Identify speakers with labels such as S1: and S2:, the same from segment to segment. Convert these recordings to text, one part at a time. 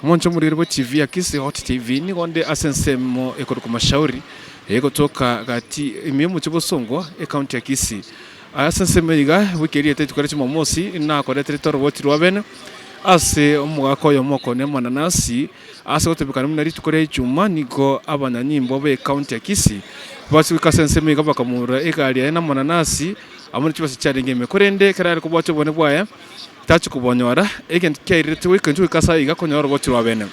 S1: Omonto omoriri bwe TV ya Kisii Hot TV nigo onde ase ensemo ekorokwa Mashauri egotoka gati ime y'omochie Bosongo ekaunti ya Kisii. Ase ensemo eye iga wiki eria rituko ria Jumamosi nakoreterete oroboti rwa bene ase omogaka oyomo okoonia amananasi ase gotebekana buna rituko ria Ijumaa nigo abanyanyimbo be ekaunti ya Kisii bachia goika ase ensemo iga bakamorora egari yaye na amananasi amo ne chibesa chiarenge ime korende ekero are kobwatia obonene bwaye Tachi kobonyora, egento kiairerete goika inche goika ase aiga konyora oroboti rwa bene.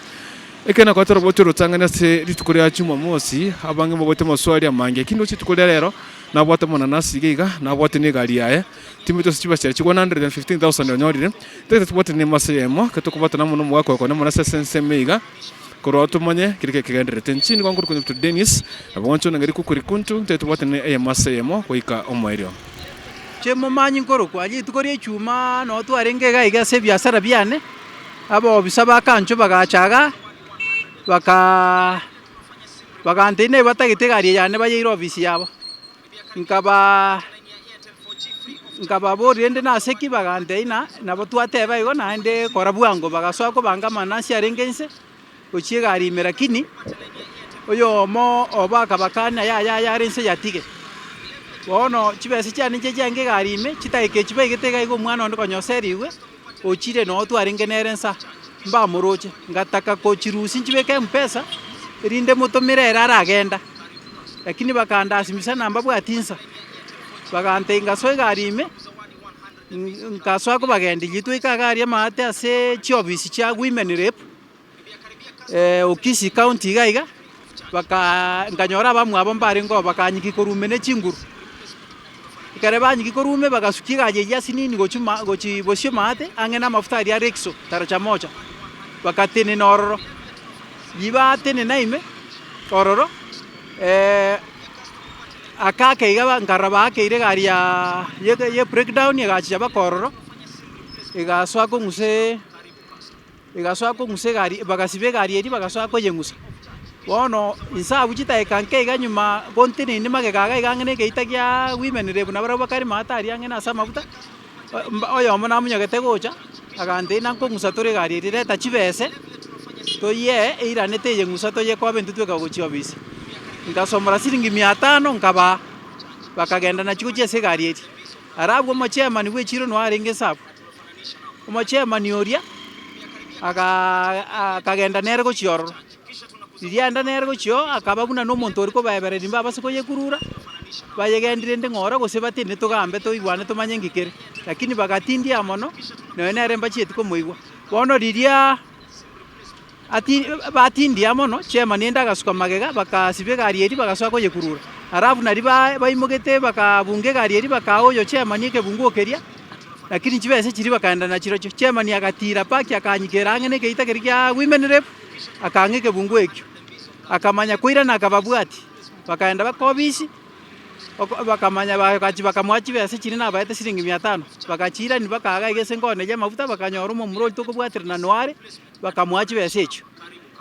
S1: Ekero nakorete oroboti orotang'ani ase rituko ria Jumamosi, abange mbabwate amaswali amange, lakini roche rituko ria rero, nabwate omonanasi iga iga, nabwate na egari yaye, timanyeti gose chibesa chiaye chigwa 115,000 onyorire, totagete tobwatane nemasa eyemo, ekero tokobwatana amo na omogaka oyo konyora omonanasi ase ensemo iga, korwa agwo tomanye keri kegendererete. Inche nigo nkorokwa Nyabuto Dennis, nabo gwancha onang'erie kukuri kuntu, totagete tobwatane eyemo ase eyemo goika omoerio.
S2: Chi'omomanyi nkorokwa rituko ria Ijumaa noo twarenge iga iga ase ebiasara biane, abaofisa ba kancho bagacha igaa, bakaa bagantebia naye batagete egari eye yane bayeire ofisi yabo. Nkabaa nkababoria rende nase ki, bagantebia ng'a nabo twateba igo naende kora bwango, bagasoa kobanga amanansi arenge inse, gochia egari ime lakini, oyomo obo akabakania yaya yare inse yatige. Bono chibesa chiane inche chiange egari ime, chidakika echi baigete iga iga omwana onde konya oserigwe, ochire noo twarenge nere nsa, mbamoroche, ngataka kochirusia nchibeke mpesa, erinde motomere ere aragenda, lakini bakandasimisa na mbabwati insa, bagantebia ngasoa egari ime. Nkasoa kobagenderia twaika iga aria amaate ase chiofisi chia women rep, o Kisii county iga iga, bakaa nkanyora abamwabo mbarenge oo bakanyiki korwa ime ne chinguru. Ekero banyiki korwa ime bagasukia egari eyio asinini gochia ma gochi bosio maate ang'e na amafuta aria a Rexo taracha mocha, bagatenena ororo. Riria batenena ime ororo. Aka ake iga nkarora baakeire egari ya ye breakdown egachicha mpaka ororo, egasoa kong'usa egasoa kong'usa egari bagasiba egari eria bagasoa koyeng'usa. Bono inse abwo chidakika nke iga nyuma gonteneine magega iga iga ang'e na egeita kia women rep nabarabwo bakare maate aria ang'e na ase amafuta, oyomo namunyogete gocha, agantebia ng'a nkong'usa tore egari eria reta chibese. Toyee eirane teyeng'usa toyekobe intwe tweka gochia obisi. Nkasomora siringi mia tano nkabaa, bakagenda nachio gochia ase egari eria. Aro abwo omochairman bwa echiro noyo arenge inse abwo, omochairman oria, agaa akagenda nere gochia ororo. Riria aenda nere gochia oo, akaba buna na omonto oria kobaebereria mbabase koyekurura, bayegendire rende ng'ora gose batinde togambe toigwane tomanye nki kere. Lakini bagatindia mono, nonya nere mbachieti komoigwa. Bono riria ati batindia mono, chairman ende agasuka magega, bakasibia egari eria bagasoa koyekurura. Alafu naria ba baimogete bakabunga egari eria bakaa oyo chairman ekebunguo keria, lakini chibesa chiria bakaenda nachirochio. Chairman agatira paki akanyikera ang'e na ekeita keria kia women rep, akang'a ekebunguo ekio. Akamanya koirana akababwatia, bakaenda mpaka ofisi. Bakamanya bagachia bakamoa chibesa chiria nabaete siringi mia tano, bagachiirania bakaga iga ase enkone ya amafuta bakanyora omomura oria tokobwaterana noyo are, bakamoa chibesa echio.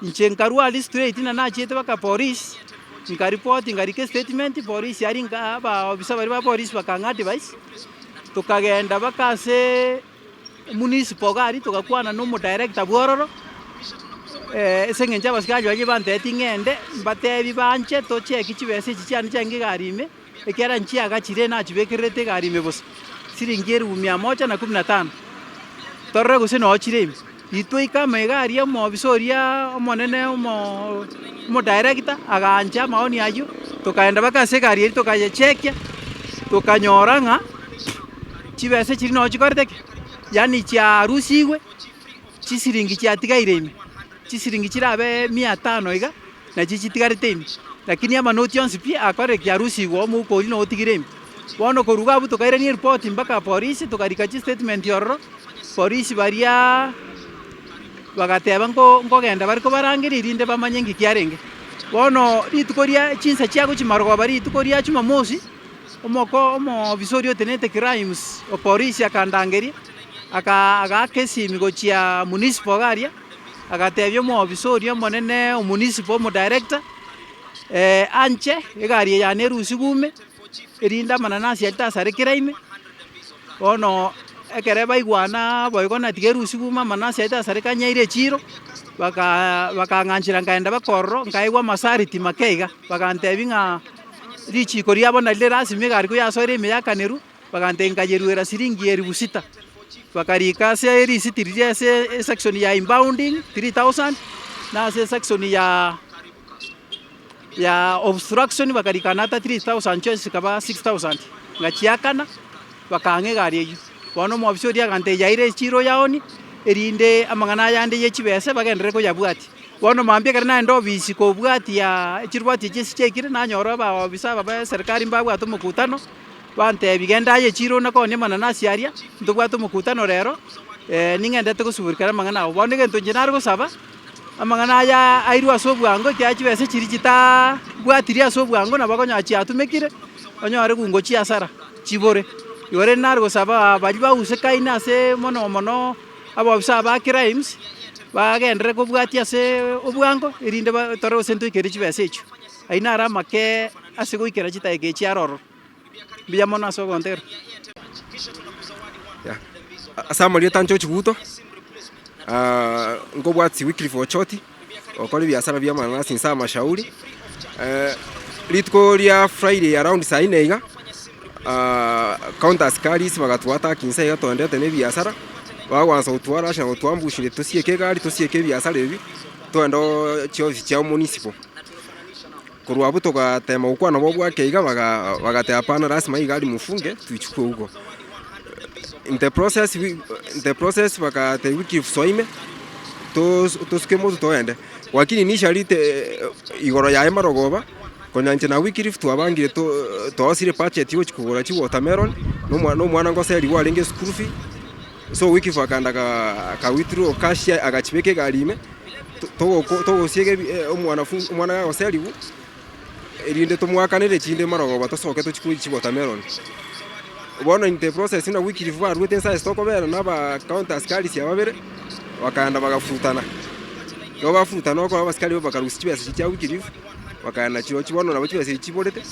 S2: Inche nkarwa aria straight na nachiete mpaka polisi, nkaripoti nkarika estatement, polisi aria nka abaofisa baria ba polisi bakang'a advice, tokagenda mpaka aseee. Municipal iga aria togakwana na omodirector bwa ororo, ase eng'encho abasikari baria bantebetie ng'ende, mbatebi banche tocheki chibesa echi chiane chiange egari ime, ekiagera nchiagachire nachibekererete egari ime bosa, siringi elifu mia moja na kumi na tano, torore gose noo chire ime. Ritwaika amaiga aria omobisa oria omonene omo omodirector, agancha amaoni aywo, tokaenda mpaka ase egari eria tokayechekia, tokanyora ng'a. Chibesa chiria nao chikorete ki? Yaani chiarusigwe, chisiringi chiatigaire ime, chisiringi chirabe mia tano iga, nachio chitigarete ime, lakini amanoti onsi pi akorire ki? Arusigwe omouko oria noo otigire ime. Bono korwa iga abwo tokairania eripoti mpaka polisi, tokarika chistatement ororo, polisi bariaaa bagateba nko nkogenda bare kobarangeria erinde bamanye nki kiarenge. Bono rituko ria chinsa chia gochia marogoba rituko ria jumamosi. Omoko omoofisa oria otenenete crimes o polisi akandangeria, aka agaaka esimi gochia municipal iga aria, agatebia omoofisa oria omonene o municipal omodirector, anche egari eye yane erusigwe ime, erinde amananasi aria tasarekera ime, bono ekere baigwanaa boigo na tiga erusigwe ime amananasi aria tasareka anyeire echiro. Baka bakang'anchera nkaenda baka ororo, nkaegwa amasariti make iga, bagantebia ng'a richiko riabo nari rirasima egari koyasoire ime yakanerwa, bagantebia nkayeruera siringi elifu sita. Bakarika ase erisiti riria ase esection ya impounding 3000, na ase esection ya ya obstruction bakarika another 3000 chionsi chikaba 6000, ngachiakana, bakang'a egari eyio. Bono omobisa oria agantebia yaira echiro yaoni, erinde amang'ana aya ande ye chibese bagenderere koyabwatia. Bono mambia ekero naenda ofisi kobwatia chirubati echio ase chiaikire, nanyora abaofisa aba ba eserekari mbabwate omokutano, bantebia genda aye echiro nakoonie amananasi aria, ntobwate omokutano rero, ning'endete gosuburikera amang'ana abo. Bono egento inche nare gosaba, amang'ana aya airwe ase obwango ekiagera chibesa chiria chitabwatirie ase obwango nabo okonyora chiatumekire, onyore gungo chiasara chibore. Igo rende nare gosaba baria bausekaine ase mono mono abaofisa aba crimes, bagenderere kobwatia ase obwango erinde ba tore gose ntoikere chibesa echio. Ayio naro amake ase goikera chidakika echi aroro. Mbuya mono ase ogontera.
S3: Ase amarieta anche ochiguto, nkobwati Wycliffe Ochoti, okora ebiasara bia amananasi inse amashauri, rituko ria Friday around saa nne iga, counter askaris bagatwataka inse iga twaendete na ebiasara, bagoansa gotwarasha na gotwambushire tosieke egari tosieke ebiasara ebi, togende chiofisi chia municipal. Korwa abwo togatema gokwana nabo bwake iga baga bagateba hapana lasima igari mufunge tuichukue huko. In the process we in the process bagatebia wiki soime tos tosuke motu togende. Lakini initially te igoro yaye marogoba, konya inche na Wycliffe twabangire to twarosirie budget yogochia kogora chiwatermelon, na omwa na omwana ngoserigwa arenge school fee, so Wycliffe akaenda aka aka withdraw cash agachibeka egari ime. Togosiega omwana gagoserigwa, erinde tomoakanere chinde marogoba tosoke tochie koiyia chiwatermelon. Bono in the process buna Wycliffe baruete inse ase tokobera na aba county askaris aba babere, bakaenda bagafutana. Ekero bafutana okora abasikari bakarusia chibesa chiria chia Wycliffe, bakaenda chirochio bono nabo chibesa echio chiborete,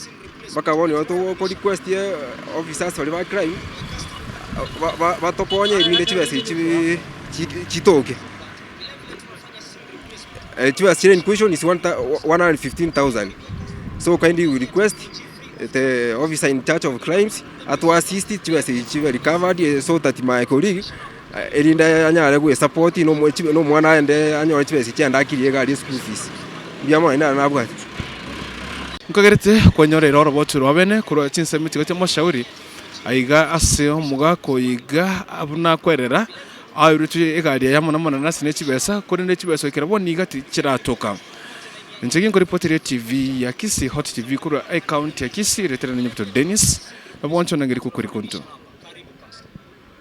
S3: mpaka bono igo togoko request officers baria ba crime, batokonye erinde chibesa echio chitoke. Chibesa chire in question is 115,000 so kindly we request the officer in charge of crimes ato assist chibesa echi chibe recovered so that my colleague erinde anyare gwesupport na omwana aende anyore chibesa echi aende akirie egari eschool fees. Mbuya mono naende nabwate.
S1: Nkagerete kwanyorera oroboto rwa bene korwa chinsemo chiga chi'amashauri aiga ase omogaka oyo iga buna akwerera Airwetwe egari eye amo namananasi ne chibesa, korende chibesa goikera bono iga tichiratoka. Inche ginkoripoteria TV ya Kisii Hot TV korwa ecounty ya Kisii, retera na Nyabuto Dennis, nabwanchwa na ngeri kokori konto.